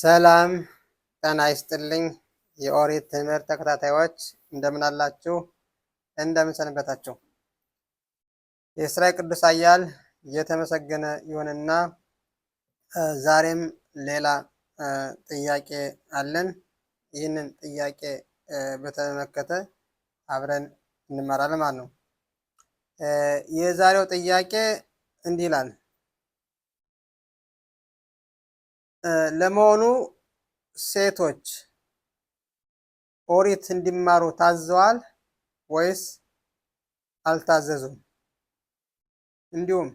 ሰላም ጤና ይስጥልኝ። የኦሪት ትምህርት ተከታታዮች እንደምን አላችሁ? እንደምን ሰነበታችሁ? የእስራኤል ቅዱስ ኃያል የተመሰገነ ይሁንና ዛሬም ሌላ ጥያቄ አለን። ይህንን ጥያቄ በተመለከተ አብረን እንማራለን ማለት ነው። የዛሬው ጥያቄ እንዲህ ይላል። ለመሆኑ ሴቶች ኦሪት እንዲማሩ ታዘዋል ወይስ አልታዘዙም? እንዲሁም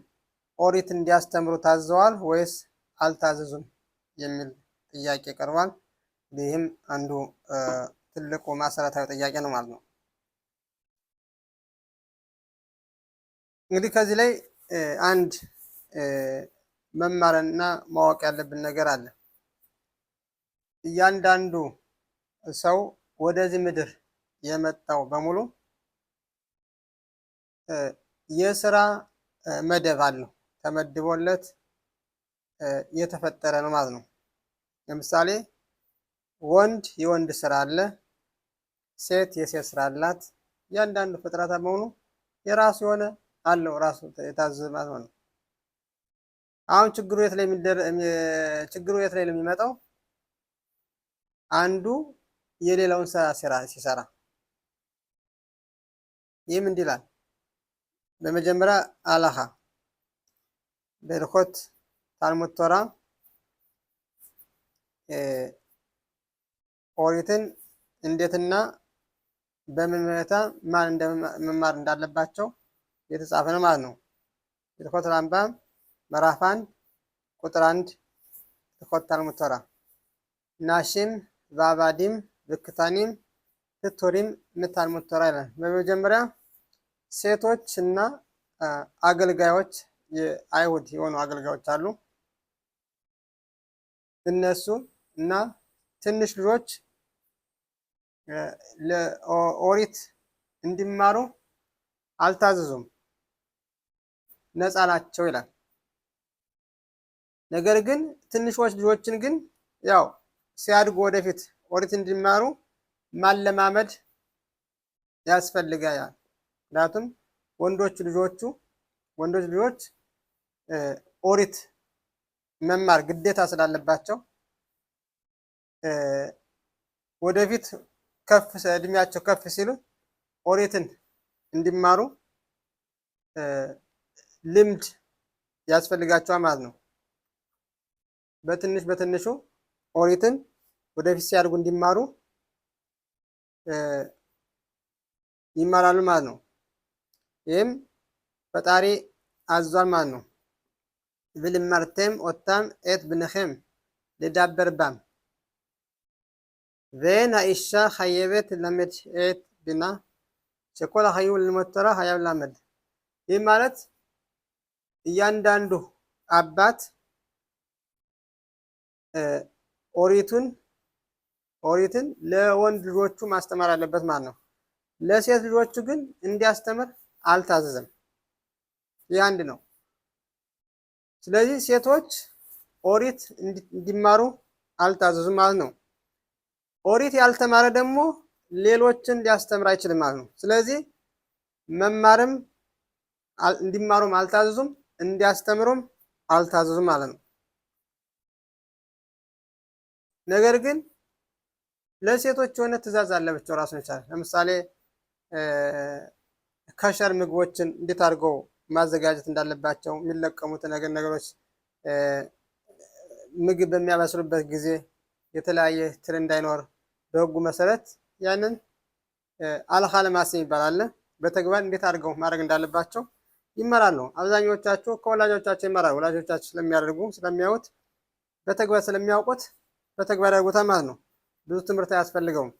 ኦሪት እንዲያስተምሩ ታዘዋል ወይስ አልታዘዙም የሚል ጥያቄ ቀርቧል። ይህም አንዱ ትልቁ መሰረታዊ ጥያቄ ነው ማለት ነው። እንግዲህ ከዚህ ላይ አንድ መማርና ማወቅ ያለብን ነገር አለ። እያንዳንዱ ሰው ወደዚህ ምድር የመጣው በሙሉ የስራ መደብ አለው፣ ተመድቦለት የተፈጠረ ነው ማለት ነው። ለምሳሌ ወንድ የወንድ ስራ አለ፣ ሴት የሴት ስራ አላት። እያንዳንዱ ፍጥረት በሙሉ የራሱ የሆነ አለው፣ ራሱ የታዘዘ ማለት ነው። አሁን ችግሩ የት ላይ ነው የሚመጣው? አንዱ የሌላውን ስራ ሲሰራ። ይህም እንዲህ ይላል። በመጀመሪያ አላኻ በልኮት ታልሙድ ቶራ ኦሪትን እንዴትና በምን ሁኔታ ማን መማር እንዳለባቸው የተጻፈ ነው ማለት ነው። הלכות ራምባም ምዕራፍ 1 ቁጥር 1 הלכות תלמוד תורה נשים ועבדים וקטנים פטורים מתלמוד תורה ይላል። በመጀመሪያ ሴቶች እና አገልጋዮች፣ የአይሁድ የሆኑ አገልጋዮች አሉ። እነሱ እና ትንሽ ልጆች ለኦሪት እንዲማሩ አልታዘዙም፣ ነፃ ናቸው ይላል። ነገር ግን ትንሾች ልጆችን ግን ያው ሲያድጉ ወደፊት ኦሪት እንዲማሩ ማለማመድ ያስፈልጋል። ምክንያቱም ወንዶች ልጆች ኦሪት መማር ግዴታ ስላለባቸው ወደፊት ከፍ እድሜያቸው ከፍ ሲሉ ኦሪትን እንዲማሩ ልምድ ያስፈልጋቸዋል ማለት ነው። በትንሽ በትንሹ ኦሪትን ወደፊት ሲያድጉ እንዲማሩ ይማራሉ ማለት ነው። ይህም ፈጣሪ አዟል ማለት ነው። ולמדתם אותם את בניכם לדבר בם ואין האישה חייבת ללמד את בנה שכל החייב ללמוד תורה חייב ללמד። ይህ ማለት እያንዳንዱ አባት ኦሪቱን ኦሪትን ለወንድ ልጆቹ ማስተማር አለበት ማለት ነው። ለሴት ልጆቹ ግን እንዲያስተምር አልታዘዘም። ይህ አንድ ነው። ስለዚህ ሴቶች ኦሪት እንዲማሩ አልታዘዙም ማለት ነው። ኦሪት ያልተማረ ደግሞ ሌሎችን ሊያስተምር አይችልም ማለት ነው። ስለዚህ መማርም እንዲማሩም አልታዘዙም፣ እንዲያስተምሩም አልታዘዙም ማለት ነው። ነገር ግን ለሴቶች የሆነ ትዕዛዝ አለ ብቻው ራሱን ይቻላል። ለምሳሌ כשר ምግቦችን እንዴት አድርገው ማዘጋጀት እንዳለባቸው፣ የሚለቀሙት ነገሮች፣ ምግብ በሚያበስሉበት ጊዜ የተለያየ ትል እንዳይኖር በሕጉ መሰረት ያንን הלכה למעשה የሚባል አለ። በተግባር እንዴት አድርገው ማድረግ እንዳለባቸው ይመራሉ። አብዛኞቻቸው ከወላጆቻቸው ይመራሉ። ወላጆቻቸው ስለሚያደርጉ ስለሚያዩት በተግባር ስለሚያውቁት በተግባር ያደርጉታል ማለት ነው። ብዙ ትምህርት አያስፈልገውም።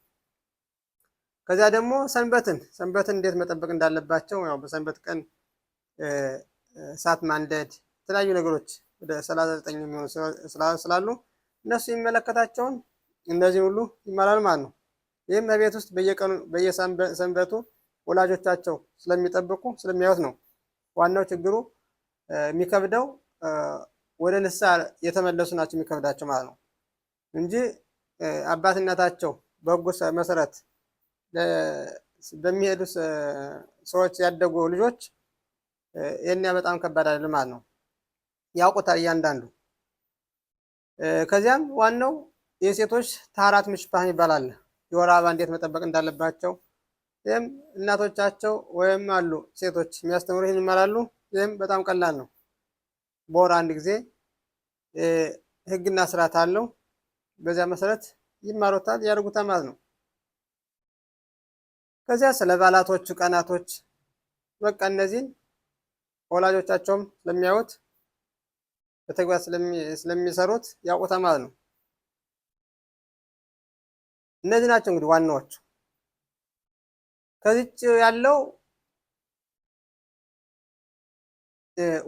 ከዚያ ደግሞ ሰንበትን ሰንበትን እንዴት መጠበቅ እንዳለባቸው፣ ያው በሰንበት ቀን እሳት ማንደድ፣ የተለያዩ ነገሮች ወደ 39 የሚሆኑ ስላሉ እነሱ የሚመለከታቸውን እነዚህን ሁሉ ይማራል ማለት ነው። ይህም በቤት ውስጥ በየቀኑ በየሰንበቱ ወላጆቻቸው ስለሚጠብቁ ስለሚያዩት ነው። ዋናው ችግሩ የሚከብደው ወደ ንስሐ የተመለሱ ናቸው የሚከብዳቸው ማለት ነው። እንጂ አባትነታቸው በሕጉ መሰረት በሚሄዱ ሰዎች ያደጉ ልጆች ይህን በጣም ከባድ አይደለም ማለት ነው። ያውቁታል እያንዳንዱ። ከዚያም ዋናው የሴቶች ታራት ምሽፓህ ይባላል። የወር አበባ እንዴት መጠበቅ እንዳለባቸው ይህም እናቶቻቸው ወይም አሉ ሴቶች የሚያስተምሩ ይህን ይማራሉ። ይህም በጣም ቀላል ነው። በወር አንድ ጊዜ ሕግና ስርዓት አለው። በዚያ መሰረት ይማሩታል፣ ያደርጉታል ማለት ነው። ከዚያ ስለ በዓላቶቹ ቀናቶች በቃ እነዚህን ወላጆቻቸውም ስለሚያዩት በተግባር ስለሚሰሩት ያውቁታል ማለት ነው። እነዚህ ናቸው እንግዲህ ዋናዎቹ። ከዚህ ውጭ ያለው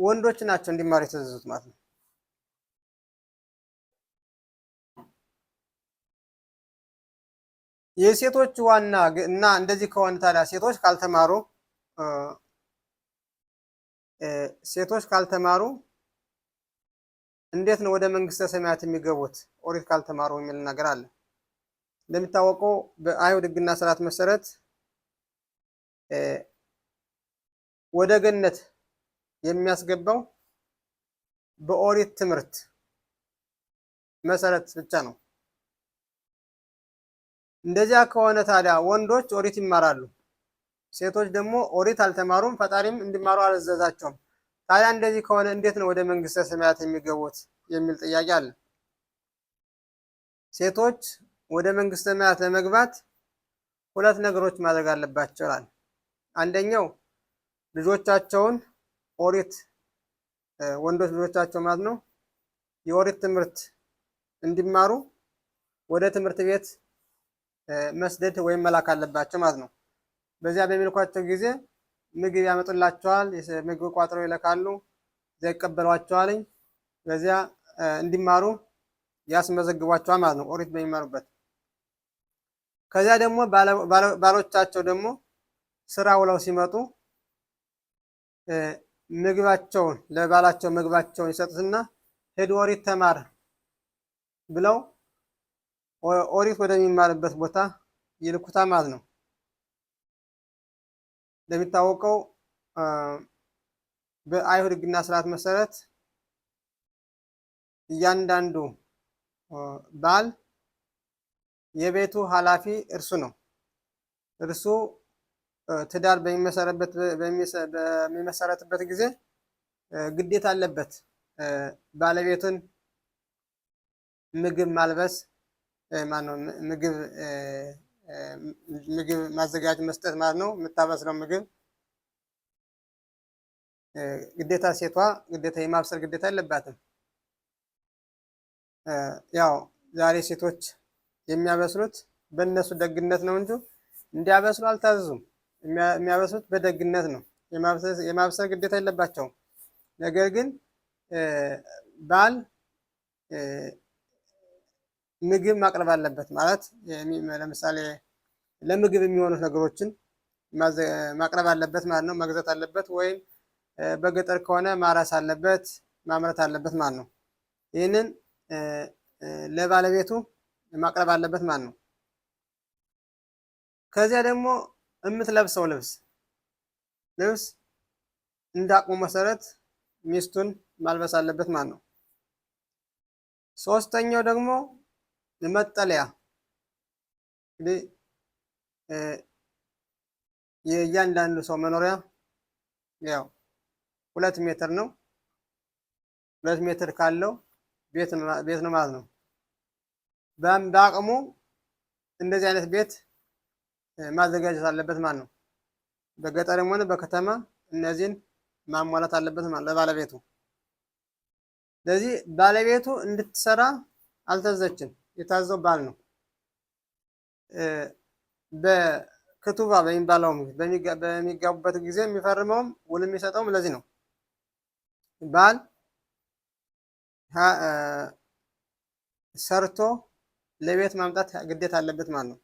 ወንዶች ናቸው እንዲማሩ የተዘዙት ማለት ነው። የሴቶች ዋና እና እንደዚህ ከሆነ ታዲያ ሴቶች ካልተማሩ እንዴት ነው ወደ መንግስተ ሰማያት የሚገቡት? ኦሪት ካልተማሩ የሚል ነገር አለ። እንደሚታወቀው በአይሁድ ሕግና ስርዓት መሰረት ወደ ገነት የሚያስገባው በኦሪት ትምህርት መሰረት ብቻ ነው። እንደዚያ ከሆነ ታዲያ ወንዶች ኦሪት ይማራሉ፣ ሴቶች ደግሞ ኦሪት አልተማሩም፣ ፈጣሪም እንዲማሩ አላዘዛቸውም። ታዲያ እንደዚህ ከሆነ እንዴት ነው ወደ መንግስተ ሰማያት የሚገቡት የሚል ጥያቄ አለ። ሴቶች ወደ መንግስተ ሰማያት ለመግባት ሁለት ነገሮች ማድረግ አለባቸው ይላል። አንደኛው ልጆቻቸውን ኦሪት፣ ወንዶች ልጆቻቸው ማለት ነው፣ የኦሪት ትምህርት እንዲማሩ ወደ ትምህርት ቤት መስደድ ወይም መላክ አለባቸው ማለት ነው። በዚያ በሚልኳቸው ጊዜ ምግብ ያመጡላቸዋል። ምግብ ቋጥረው ይለካሉ፣ እዚያ ይቀበሏቸዋል። በዚያ እንዲማሩ ያስመዘግቧቸዋል ማለት ነው፣ ኦሪት በሚማሩበት። ከዚያ ደግሞ ባሎቻቸው ደግሞ ስራ ውለው ሲመጡ ምግባቸውን ለባላቸው ምግባቸውን ይሰጡትና ሂድ ኦሪት ተማር ብለው ኦሪት ወደሚማርበት ቦታ ይልኩታል ማለት ነው። እንደሚታወቀው በአይሁድ ሕግና ስርዓት መሰረት እያንዳንዱ ባል የቤቱ ኃላፊ እርሱ ነው። እርሱ ትዳር በሚመሰረትበት ጊዜ ግዴታ አለበት ባለቤቱን ምግብ ማልበስ፣ ማነው ምግብ ማዘጋጀት መስጠት ማለት ነው። የምታበስለው ምግብ ግዴታ ሴቷ ግዴታ የማብሰል ግዴታ የለባትም። ያው ዛሬ ሴቶች የሚያበስሉት በእነሱ ደግነት ነው እንጂ እንዲያበስሉ አልታዘዙም። የሚያበስሉት በደግነት ነው። የማብሰል ግዴታ የለባቸውም። ነገር ግን ባል ምግብ ማቅረብ አለበት ማለት ለምሳሌ ለምግብ የሚሆኑት ነገሮችን ማቅረብ አለበት ማለት ነው። መግዛት አለበት ወይም በገጠር ከሆነ ማረስ አለበት፣ ማምረት አለበት ማለት ነው። ይህንን ለባለቤቱ ማቅረብ አለበት ማለት ነው። ከዚያ ደግሞ የምትለብሰው ልብስ እንደ አቅሙ መሰረት ሚስቱን ማልበስ አለበት ማለት ነው። ሶስተኛው ደግሞ መጠለያ፣ እንግዲህ የእያንዳንዱ ሰው መኖሪያ ያው 2 ሜትር ነው። 2 ሜትር ካለው ቤት ነው ማለት ነው። በአቅሙ እንደዚህ አይነት ቤት ማዘጋጀት አለበት ማለት ነው። በገጠርም ሆነ በከተማ እነዚህን ማሟላት አለበት ማለት ለባለቤቱ። ስለዚህ ባለቤቱ እንድትሰራ አልታዘዘችም። የታዘው ባል ነው። በክቱባ በሚባለው በሚጋቡበት ጊዜ የሚፈርመውም ውል የሚሰጠውም ለዚህ ነው። ባል ሰርቶ ለቤት ማምጣት ግዴታ አለበት ማለት ነው።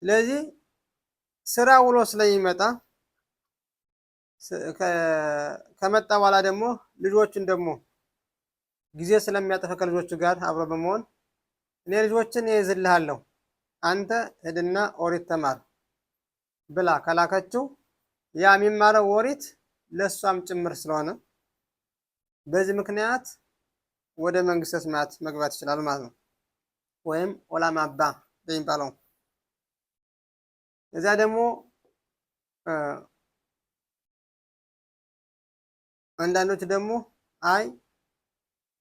ስለዚህ ስራ ውሎ ስለሚመጣ ከመጣ በኋላ ደግሞ ልጆችን ደግሞ ጊዜ ስለሚያጠፋ ከልጆቹ ጋር አብሮ በመሆን እኔ ልጆችን እይዝልሃለሁ አንተ ሂድና ኦሪት ተማር ብላ ከላከችው ያ የሚማረው ኦሪት ለእሷም ጭምር ስለሆነ በዚህ ምክንያት ወደ መንግስተ ሰማያት መግባት ይችላል ማለት ነው። ወይም ኦላም አባ በሚባለው እዚያ ደግሞ አንዳንዶች ደግሞ አይ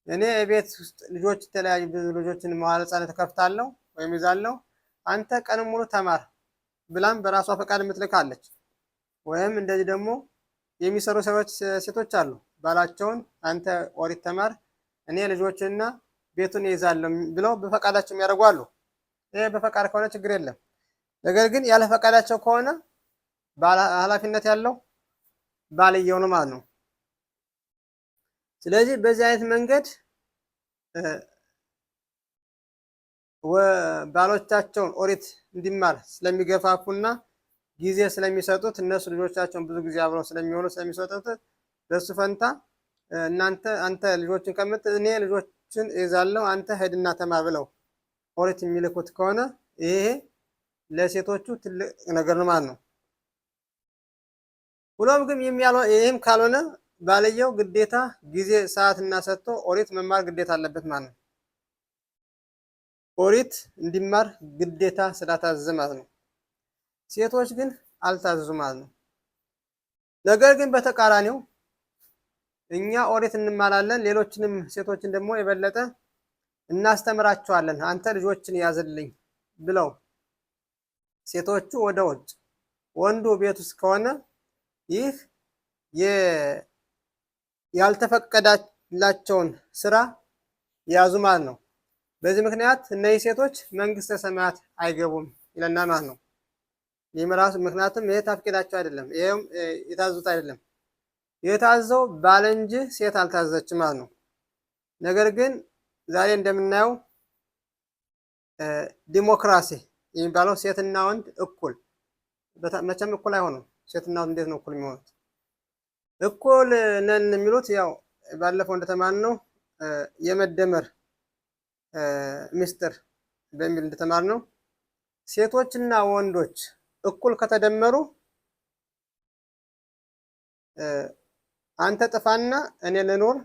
እኔ የቤት ውስጥ ልጆች የተለያዩ ብዙ ልጆችን መዋለ ሕጻናት ከፍታለሁ ወይም ይዛለሁ፣ አንተ ቀን ሙሉ ተማር ብላም በራሷ ፈቃድ የምትልካለች። ወይም እንደዚህ ደግሞ የሚሰሩ ሰዎች ሴቶች አሉ። ባላቸውን አንተ ኦሪት ተማር፣ እኔ ልጆችንና ቤቱን ይዛለሁ ብለው በፈቃዳቸው የሚያደርጉ አሉ። ይሄ በፈቃድ ከሆነ ችግር የለም። ነገር ግን ያለ ፈቃዳቸው ከሆነ ኃላፊነት ያለው ባልየው ነው ማለት ነው። ስለዚህ በዚህ አይነት መንገድ ባሎቻቸውን ኦሪት እንዲማር ስለሚገፋፉና ጊዜ ስለሚሰጡት እነሱ ልጆቻቸውን ብዙ ጊዜ አብረው ስለሚሆኑ ስለሚሰጡት በሱ ፈንታ እናንተ አንተ ልጆችን ከምት እኔ ልጆችን እይዛለሁ አንተ ሂድና ተማር ብለው ኦሪት የሚልኩት ከሆነ ይሄ ለሴቶቹ ትልቅ ነገር ነው ማለት ነው። ሁሎም ግን ይህም ካልሆነ ባልየው ግዴታ ጊዜ ሰዓትና ሰጥቶ ኦሪት መማር ግዴታ አለበት ማለት ነው። ኦሪት እንዲማር ግዴታ ስላታዘዘ ማለት ነው። ሴቶች ግን አልታዘዙ ማለት ነው። ነገር ግን በተቃራኒው እኛ ኦሪት እንማራለን፣ ሌሎችንም ሴቶችን ደግሞ የበለጠ እናስተምራቸዋለን፣ አንተ ልጆችን ያዝልኝ ብለው ሴቶቹ ወደ ውጭ ወንዱ ቤት ውስጥ ከሆነ ይህ ያልተፈቀደላቸውን ስራ ያዙ ማለት ነው። በዚህ ምክንያት እነዚህ ሴቶች መንግስተ ሰማያት አይገቡም ይለናል ማለት ነው። ይህም ራሱ ምክንያቱም ይሄ ታፍቂዳቸው አይደለም፣ ይሄም የታዙት አይደለም። የታዘው ባል እንጂ ሴት አልታዘዘችም ማለት ነው። ነገር ግን ዛሬ እንደምናየው ዲሞክራሲ የሚባለው ሴትና ወንድ እኩል መቼም እኩል አይሆኑም። ሴትና ወንድ እንዴት ነው እኩል የሚሆኑት? እኩል ነን የሚሉት ያው ባለፈው እንደተማርነው የመደመር ምስጢር በሚል እንደተማርነው ሴቶችና ወንዶች እኩል ከተደመሩ አንተ ጥፋና እኔ ልኑር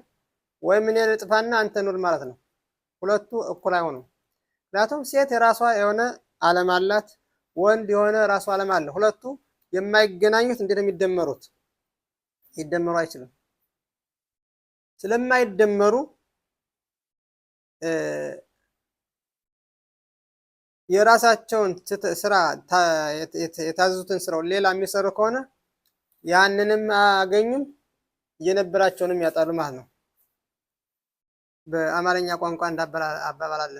ወይም እኔ ልጥፋና አንተ ኑር ማለት ነው። ሁለቱ እኩል አይሆኑም። ምክንያቱም ሴት የራሷ የሆነ ዓለም አላት፣ ወንድ የሆነ ራሱ ዓለም አለ። ሁለቱ የማይገናኙት እንዴት ነው የሚደመሩት? ሊደመሩ አይችልም። ስለማይደመሩ የራሳቸውን ስራ የታዘዙትን ስራው ሌላ የሚሰሩ ከሆነ ያንንም አያገኙም፣ የነበራቸውንም ያጣሉ ማለት ነው። በአማርኛ ቋንቋ አባባል አለ፣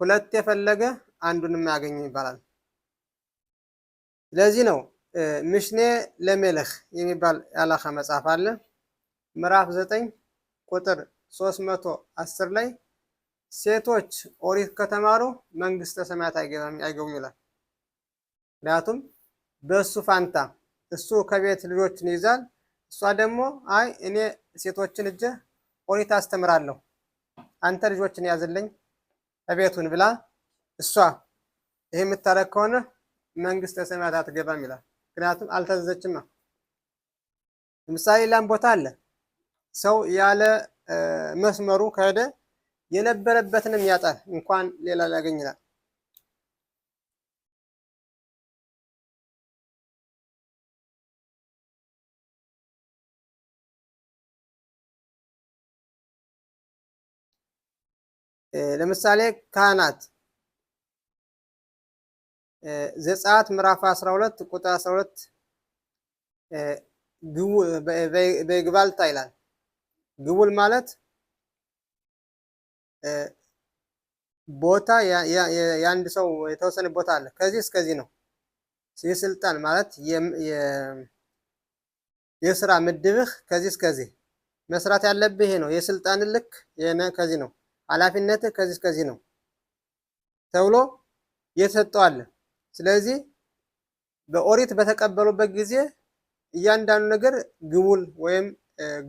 ሁለት የፈለገ አንዱንም አያገኝም ይባላል። ስለዚህ ነው ምሽኔ ለሜለኽ የሚባል የአላኻ መጽሐፍ አለ። ምዕራፍ 9 ቁጥር 310 ላይ ሴቶች ኦሪት ከተማሩ መንግስተ ሰማያት አይገቡም ይላል። ምክንያቱም በእሱ ፋንታ እሱ ከቤት ልጆችን ይይዛል፣ እሷ ደግሞ አይ እኔ ሴቶችን እጀ ኦሪት አስተምራለሁ አንተ ልጆችን ያዝልኝ እቤቱን ብላ እሷ ይሄ የምታደርግ ከሆነ መንግስተ ሰማያት አትገባም ይላል። ምክንያቱም አልታዘዘችማ። ለምሳሌ ሌላም ቦታ አለ። ሰው ያለ መስመሩ ከሄደ የነበረበትንም ያጣል፣ እንኳን ሌላ ሊያገኝ ይላል። ለምሳሌ ካህናት ዘጸአት ምዕራፍ 12 ቁጥር 12 በግባልታ ይላል። ግቡል ማለት ቦታ የአንድ ሰው የተወሰነ ቦታ አለ። ከዚህ እስከዚህ ነው። የስልጣን ማለት የስራ ምድብህ ከዚህ እስከዚህ መስራት ያለብህ ይሄ ነው። የስልጣን ልክ ከዚህ ነው። ኃላፊነትህ ከዚህ እስከዚህ ነው ተብሎ የተሰጠው አለ። ስለዚህ በኦሪት በተቀበሉበት ጊዜ እያንዳንዱ ነገር ግቡል ወይም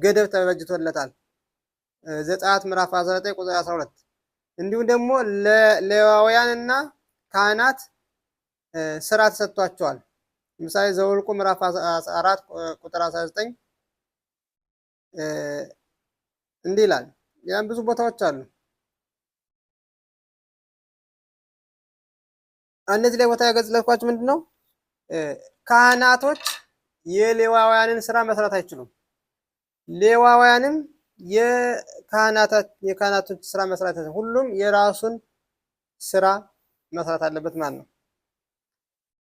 ገደብ ተበጅቶለታል። ዘጸአት ምዕራፍ 19 ቁጥር 12። እንዲሁም ደግሞ ለሌዋውያንና ካህናት ስራ ተሰጥቷቸዋል። ለምሳሌ ዘኍልቍ ምዕራፍ 4 ቁጥር 19 እንዲህ ይላል። ያም ብዙ ቦታዎች አሉ። እነዚህ ላይ ቦታ ያገለጽኳቸው ምንድን ነው? ካህናቶች የሌዋውያንን ስራ መስራት አይችሉም። ሌዋውያንም የካህናቶች ስራ መስራት አይችሉም። ሁሉም የራሱን ስራ መስራት አለበት ማለት ነው።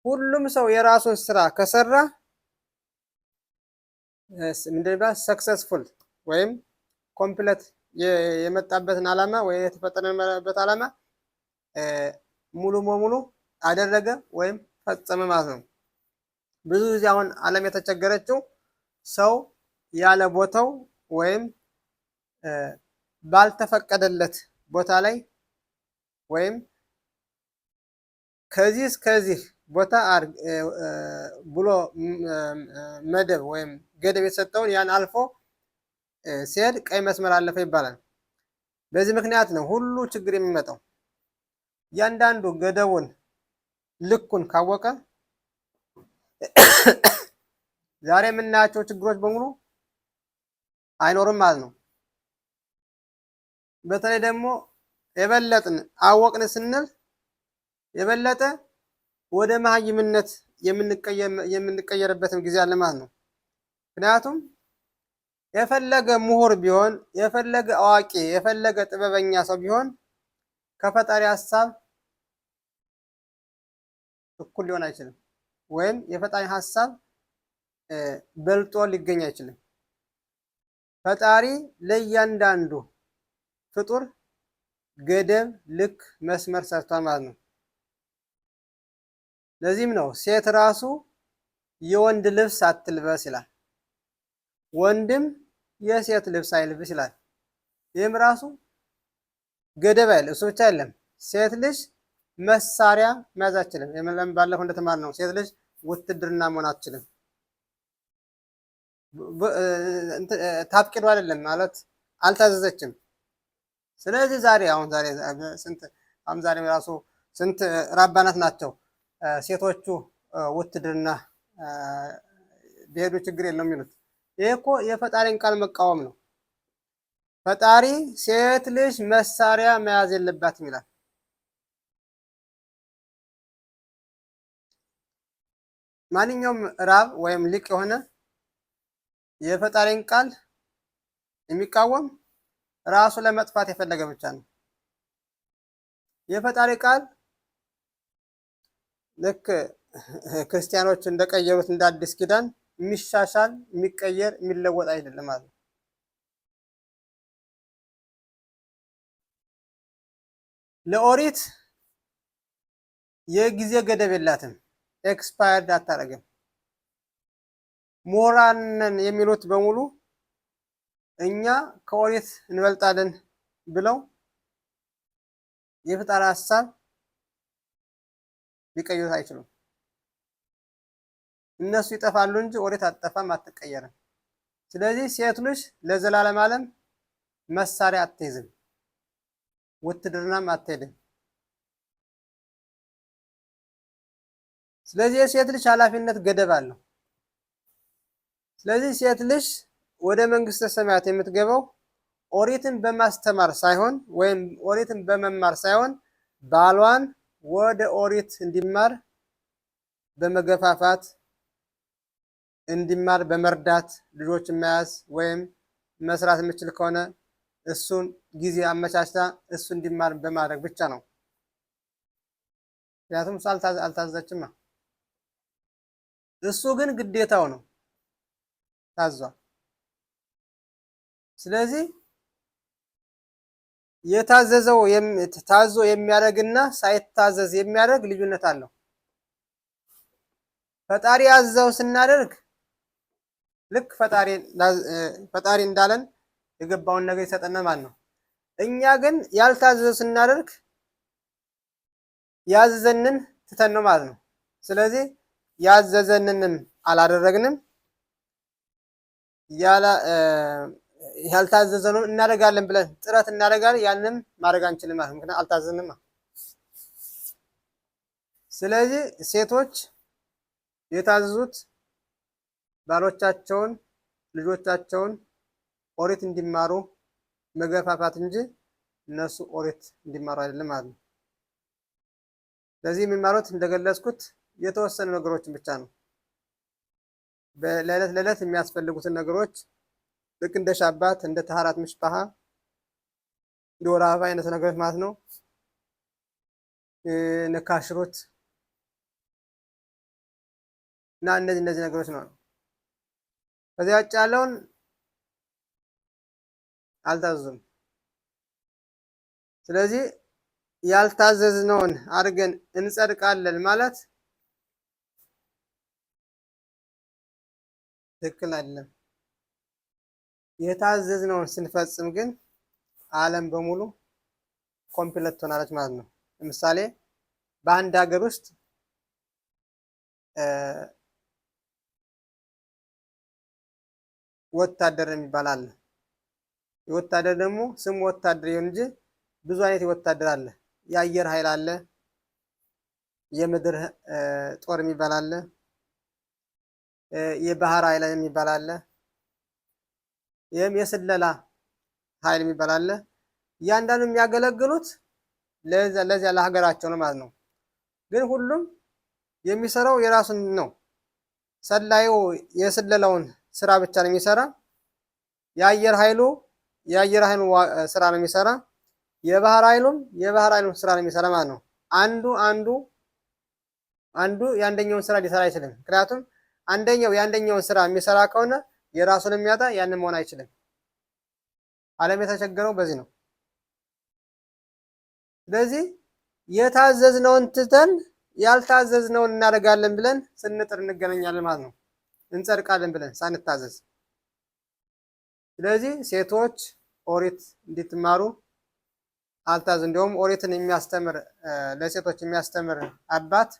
ሁሉም ሰው የራሱን ስራ ከሰራ ምንድን ይባላል? Successful ወይም complete የመጣበትን ዓላማ ወይ የተፈጠረበት ዓላማ ሙሉ በሙሉ አደረገ ወይም ፈጸመ ማለት ነው። ብዙ ጊዜ አሁን ዓለም የተቸገረችው ሰው ያለ ቦታው ወይም ባልተፈቀደለት ቦታ ላይ ወይም ከዚህ እስከዚህ ቦታ ብሎ መደብ ወይም ገደብ የተሰጠውን ያን አልፎ ሲሄድ ቀይ መስመር አለፈ ይባላል። በዚህ ምክንያት ነው ሁሉ ችግር የሚመጣው። እያንዳንዱ ገደቡን ልኩን ካወቀ ዛሬ የምናያቸው ችግሮች በሙሉ አይኖርም ማለት ነው። በተለይ ደግሞ የበለጥን አወቅን ስንል የበለጠ ወደ መሀይምነት የምንቀየርበትም ጊዜ አለ ማለት ነው። ምክንያቱም የፈለገ ምሁር ቢሆን፣ የፈለገ አዋቂ፣ የፈለገ ጥበበኛ ሰው ቢሆን ከፈጣሪ ሀሳብ እኩል ሊሆን አይችልም፣ ወይም የፈጣሪ ሀሳብ በልጦ ሊገኝ አይችልም። ፈጣሪ ለእያንዳንዱ ፍጡር ገደብ፣ ልክ፣ መስመር ሰርቷል ማለት ነው። ለዚህም ነው ሴት ራሱ የወንድ ልብስ አትልበስ ይላል፣ ወንድም የሴት ልብስ አይልብስ ይላል። ይህም ራሱ ገደብ አይደለም። እሱ ብቻ አይደለም፣ ሴት ልጅ መሳሪያ መያዝ አትችልም። ባለፈው እንደተማርነው ሴት ልጅ ውትድርና መሆን አትችልም። ታፍቂዶ አይደለም ማለት አልታዘዘችም። ስለዚህ ዛሬ አሁን ዛሬ ስንት አሁን ዛሬ ራሱ ስንት ራባናት ናቸው ሴቶቹ ውትድርና ቢሄዱ ችግር የለውም የሚሉት። ይህ እኮ የፈጣሪን ቃል መቃወም ነው። ፈጣሪ ሴት ልጅ መሳሪያ መያዝ የለባትም ይላል። ማንኛውም ራብ ወይም ሊቅ የሆነ የፈጣሪን ቃል የሚቃወም ራሱ ለመጥፋት የፈለገ ብቻ ነው። የፈጣሪ ቃል ልክ ክርስቲያኖች እንደቀየሩት እንደ አዲስ ኪዳን የሚሻሻል፣ የሚቀየር፣ የሚለወጥ አይደለም ማለት ነው። ለኦሪት የጊዜ ገደብ የላትም። Expired አታደርግም። ምሁራን ነን የሚሉት በሙሉ እኛ ከኦሪት እንበልጣለን ብለው የፈጣሪ ሀሳብ ሊቀይሩት አይችሉም። እነሱ ይጠፋሉ እንጂ ኦሪት አትጠፋም፣ አትቀየርም። ስለዚህ ሴት ልጅ ለዘላለም ዓለም መሳሪያ አትይዝም፣ ውትድርናም አትሄድም። ስለዚህ የሴት ልጅ ኃላፊነት ገደብ አለው። ስለዚህ ሴት ልጅ ወደ መንግስተ ሰማያት የምትገባው ኦሪትን በማስተማር ሳይሆን ወይም ኦሪትን በመማር ሳይሆን ባሏን ወደ ኦሪት እንዲማር በመገፋፋት፣ እንዲማር በመርዳት፣ ልጆችን መያዝ ወይም መስራት የምችል ከሆነ እሱን ጊዜ አመቻችታ እሱ እንዲማር በማድረግ ብቻ ነው። ምክንያቱም እሱ አልታዘዘችማ። እሱ ግን ግዴታው ነው፣ ታዟል። ስለዚህ የታዘዘው ታዞ የሚያደርግና ሳይታዘዝ የሚያደርግ ልዩነት አለው። ፈጣሪ ያዘዘው ስናደርግ ልክ ፈጣሪ እንዳለን የገባውን ነገር ይሰጠናል ማለት ነው። እኛ ግን ያልታዘዘው ስናደርግ ያዘዘንን ትተን ነው ማለት ነው። ስለዚህ ያዘዘንንም አላደረግንም፣ ያልታዘዘነውን እናደርጋለን ብለን ጥረት እናደርጋለን። ያንንም ማድረግ አንችልም ማለት ምክንያቱም አልታዘዝንማ። ስለዚህ ሴቶች የታዘዙት ባሎቻቸውን፣ ልጆቻቸውን ኦሪት እንዲማሩ መገፋፋት እንጂ እነሱ ኦሪት እንዲማሩ አይደለም ማለት ነው። ስለዚህ የሚማሩት እንደገለጽኩት የተወሰኑ ነገሮችን ብቻ ነው። ለዕለት ለዕለት የሚያስፈልጉትን ነገሮች ልክ እንደ שבת፣ እንደ טהרת משפחה፣ እንደ ወር አበባ አይነት ነገሮች ማለት ነው። כשרות እና እነዚህ ነገሮች ነው። ከዚያ ውጭ ያለውን አልታዘዙም። ስለዚህ ያልታዘዝነውን አድርገን እንጸድቃለን ማለት ትክክል አይደለም። የታዘዝነውን ስንፈጽም ግን ዓለም በሙሉ complete ትሆናለች ማለት ነው። ለምሳሌ በአንድ ሀገር ውስጥ ወታደር የሚባል አለ። የወታደር ደግሞ ስሙ ወታደር ይሁን እንጂ ብዙ አይነት ወታደር አለ። የአየር ኃይል አለ፣ የምድር ጦር የሚባል አለ፣ የባህር ኃይል የሚባል አለ፣ ይህም የስለላ ኃይል የሚባል አለ። እያንዳንዱ የሚያገለግሉት ለዚያ ለሀገራቸው ነው ማለት ነው። ግን ሁሉም የሚሰራው የራሱን ነው። ሰላዩ የስለላውን ስራ ብቻ ነው የሚሰራ። የአየር ኃይሉ የአየር ኃይሉ ስራ ነው የሚሰራ። የባህር ኃይሉም የባህር ኃይሉን ስራ ነው የሚሰራ ማለት ነው። አንዱ አንዱ የአንደኛውን ስራ ሊሰራ አይችልም። ምክንያቱም አንደኛው የአንደኛውን ስራ የሚሰራ ከሆነ የራሱን የሚያጣ ያንን መሆን አይችልም። ዓለም የተቸገረው በዚህ ነው። ስለዚህ የታዘዝነውን ትተን ያልታዘዝነውን እናደርጋለን ብለን ስንጥር እንገናኛለን ማለት ነው። እንጸድቃለን ብለን ሳንታዘዝ። ስለዚህ ሴቶች ኦሪት እንዲትማሩ አልታዘ እንዲሁም ኦሪትን የሚያስተምር ለሴቶች የሚያስተምር አባት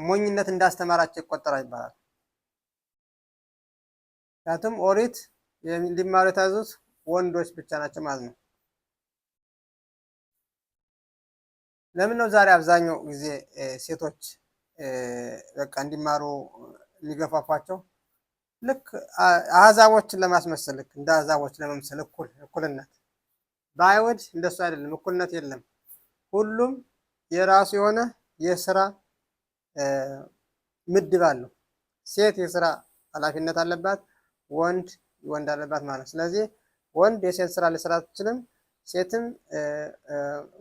ሞኝነት እንዳስተማራቸው ይቆጠራል ይባላል። ምክንያቱም ኦሪት እንዲማሩ የታዘዙት ወንዶች ብቻ ናቸው ማለት ነው። ለምን ነው ዛሬ አብዛኛው ጊዜ ሴቶች በቃ እንዲማሩ የሚገፋፏቸው? ልክ አህዛቦችን ለማስመሰል፣ ልክ እንደ አህዛቦች ለመምሰል እኩልነት። በአይሁድ እንደሱ አይደለም፣ እኩልነት የለም። ሁሉም የራሱ የሆነ የስራ ምድብ አለው። ሴት የስራ ኃላፊነት አለባት፣ ወንድ ወንድ አለባት ማለት ነው። ስለዚህ ወንድ የሴት ስራ ሊሰራ አይችልም፣ ሴትም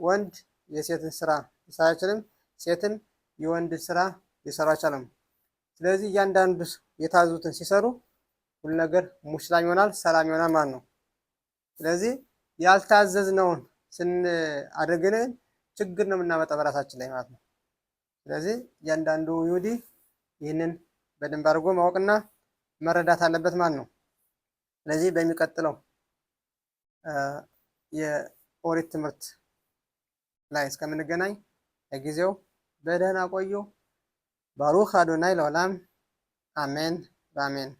ወንድ የሴትን ስራ ሊሰራ አይችልም፣ ሴትም የወንድ ስራ ሊሰራ አይችልም። ስለዚህ እያንዳንዱ የታዙትን ሲሰሩ ሁሉ ነገር מושלם ይሆናል፣ ሰላም ይሆናል ማለት ነው። ስለዚህ ያልታዘዝነውን ስናደርግን ችግር ነው የምናመጣ በራሳችን ላይ ማለት ነው። ስለዚህ እያንዳንዱ ይሁዲ ይህንን በደንብ አድርጎ ማወቅና መረዳት አለበት ማለት ነው። ስለዚህ በሚቀጥለው የኦሪት ትምህርት ላይ እስከምንገናኝ ለጊዜው በደህና ቆዩ። ברוך אדוני לעולם אמן ואמן።